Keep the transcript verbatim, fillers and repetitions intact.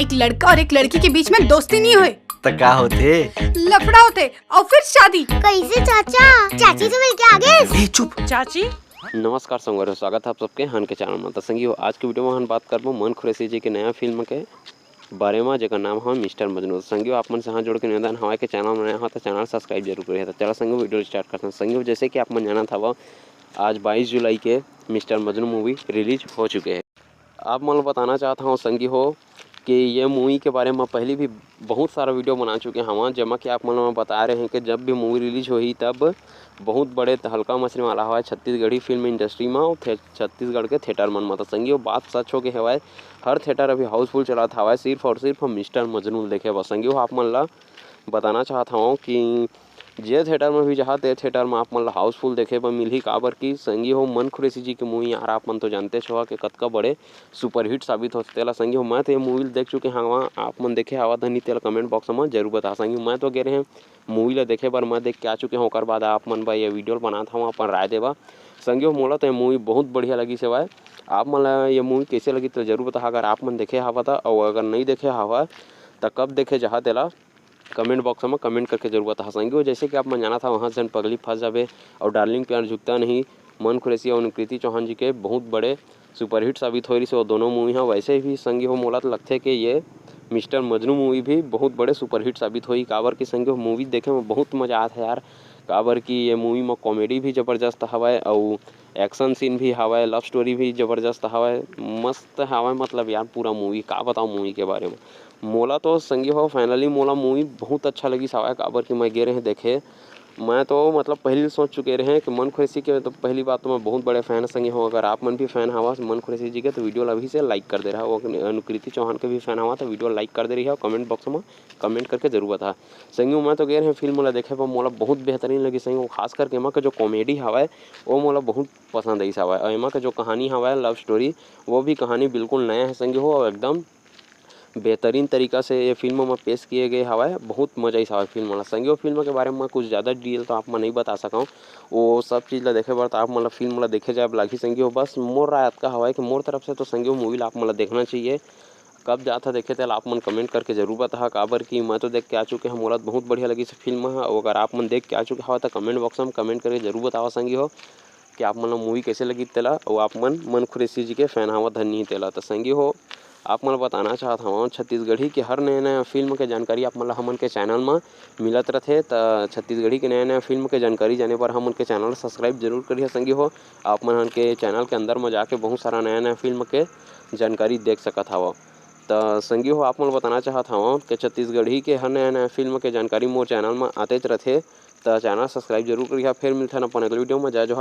एक लड़का और एक लड़की के बीच में दोस्ती नहीं होए, त का होथे? लफड़ा होथे और फिर शादी। कैसे चाचा? चाची से मिलके आ गए। ए, चुप। चाची। नमस्कार संगवारी हो, स्वागत है आप सबके हन के चैनल में। त संगी हो, आज के वीडियो में हम बात करबो मन खुरैशी जी के नया फिल्म के बारे में, जेकर नाम है मिस्टर मजनू। त संगी हो, आप मन से हाथ जोड़ के निवेदन हवय कि चैनल में नया हो त चैनल सब्सक्राइब जरूर करिए। त चला संगी हो, वीडियो स्टार्ट करते हैं। संगी हो, जैसे कि आप मन जानत हवा, आज बाईस जुलाई के मिस्टर मजनू मूवी रिलीज हो चुके हैं। आप मन ल बताना चाहत हव संगी हो कि ये मूवी के बारे में पहली भी बहुत सारा वीडियो बना चुके हवं, जेमा कि आप मन ल मैं बता रहे हैं कि जब भी मूवी रिलीज होही तब बहुत बड़े तहलका मचने वाला हवय छत्तीसगढ़ी फिल्म इंडस्ट्री में और थे-, छत्तीसगढ़ के थिएटर मन में। त संगी हो, बात सच हो के हवय, हर थिएटर अभी हाउसफुल चलत हवय सिर्फ और सिर्फ मिस्टर मजनू ल देखे बर। संगी हो, आप मन ल बताना चाहत हवं कि जे थिएटर में भी जहा, ते थिएटर में आप मन ल हाउसफुल देखे बर मिलही, काबर कि संगी हो, मन खुरैशी जी के मूवी यार आप मन तो जानते हवा कि कतका बड़े सुपरहिट साबित होथे तेला। संगी हो, मैं तो ये मूवी ल देख चुके हवं, आप मन देखे हवा धनी तेला कमेंट बॉक्स में जरूर बता। संगी हो, मैं तो गे रहे मूवी ल देखे बर, मैं देख के आ चुके हवं, ओकर बाद आप मन बर ये वीडियो ल बनात हवं अपन राय देवा। संगी हो, मोला तो ये मूवी बहुत बढ़िया लगिस हवय। आप मन ल ये मूवी कैसे लगी तो जरूर बता, अगर आप मन देखे हवा त, अउ अगर नहीं देखे हवा त कब देखे जहा तेला कमेंट बॉक्स में कमेंट करके जरूर बता संगी हो। जैसे कि आप मन जानत हव, वहाँ से पगली फंस जाबे और डार्लिंग प्यार झुकता नहीं, मन खुरैशी और कृति चौहान जी के बहुत बड़े सुपरहिट साबित होए रहिस वो दोनों मूवी ह। वैसे भी संगी हो, मोला तो लगथे कि ये मिस्टर मजनू मूवी भी बहुत बड़े सुपरहिट साबित होही, काबर कि संगी हो, मूवी देखे में बहुत मजा आत है यार, काबर कि ये मूवी में कॉमेडी भी जबरदस्त हवय और एक्शन सीन भी हवय, लव स्टोरी भी जबरदस्त हवय, मस्त हवय। मतलब यार, पूरा मूवी का बताओ मूवी के बारे में। मोला तो संगी हो, फाइनली मोला मूवी बहुत अच्छा लगिस हवय, काबर कि मैं गे रहे देखे। मैं तो मतलब पहली सोच चुके रहे कि मन खुरैशी के, तो पहली बात तो मैं बहुत बड़े फैन संगी हो। अगर आप मन भी फैन हवा मन खुरैशी जी के, तो वीडियो ला अभी से लाइक कर दे रहा। वो अपने अनुकृति चौहान के भी फैन हवा, तो वीडियो लाइक कर दे रही है और कमेंट बॉक्स में कमेंट करके जरूर बता। संगी हो, मैं तो गे रहे फिल्म ला देखे पर मोला बहुत बेहतरीन लगी संगी हो, खास करके एमा के जो कॉमेडी हवय वो मोला बहुत पसंद आइस हवय। और एमा के जो कहानी हवय लव स्टोरी, वो भी कहानी बिल्कुल नया है संगी हो, और एकदम बेहतरीन तरीका से ये फिल्म में पेश किए गए हवय। बहुत मजा आइस हवय फिल्म ला संगी हो। फिल्म के बारे में मैं कुछ ज़्यादा डिटेल तो आप मन नहीं बता सकव, वो सब चीज़ ला देखे बर तो आप मन ला फिल्म ला देखे जाए बर लागही संगी हो। बस मोर राय अतका हवय कि मोर तरफ से तो संगी हो, मूवी ला आप मन ला देखना चाहिए। कब जात ह देखे तेला आप मन कमेंट करके जरूर बताहा, काबर कि मैं तो देख के आ चुके हव, मोला बहुत बढ़िया लगिस फिल्म ह। अउ अगर आप मन देख के आ चुके हव त कमेंट बॉक्स में कमेंट करके जरूर बतावा संगी हो कि आप मन ला मूवी कैसे लगी तेला, अउ आप मन मन खुरैशी जी के फैन हवा धन नहीं तेला। त संगी हो, आप मन ला बताना चाहत हव, छत्तीसगढ़ी के हर नया नया फिल्म के जानकारी आप मन ला हमन के चैनल म मिलत रथे। त छत्तीसगढ़ी के नया नया फिल्म के जानकारी जाने बर हमन के चैनल ला सब्सक्राइब जरूर करिहा संगी हो। आप मन के चैनल के अंदर म जाके बहुत सारा नया नया फिल्म के जानकारी देख सकत हव। त संगी हो, आप मन ल बताना चाहत हवं कि छत्तीसगढ़ी के हर नया नया फिल्म के जानकारी मोर चैनल म आतेच रथे, त चैनल सब्सक्राइब जरूर करिहा। फिर मिलथन अपन अगले वीडियो म। जय जोहार।